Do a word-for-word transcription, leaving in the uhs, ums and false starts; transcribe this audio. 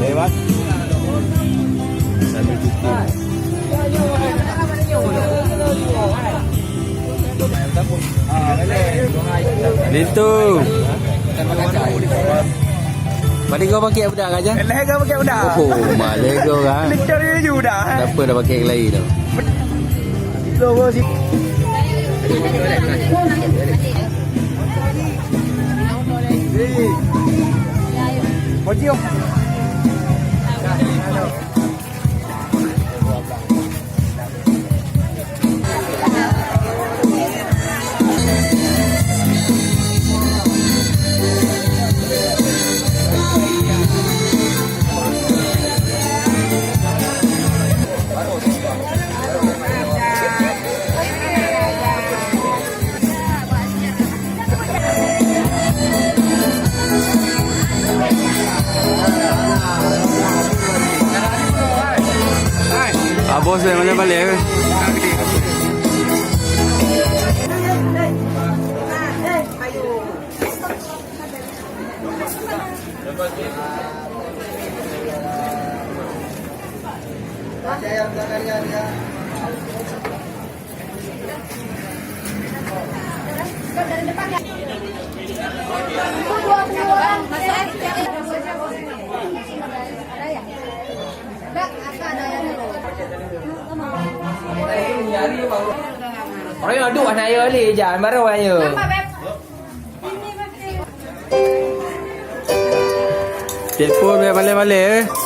Lewat. Lintu. Pada kau pakai budak aja? Leh kau pakai budak. Oh, malah kau kan. Lintu dia juga. Tak apa dah pakai lagi tu. Lo, lo, si. Kau cium. Abos dah macam balik ke? Orang yang aduk anak ayah boleh, jangan marah orang ayah. Telepon bèk malèe-malèe, eh.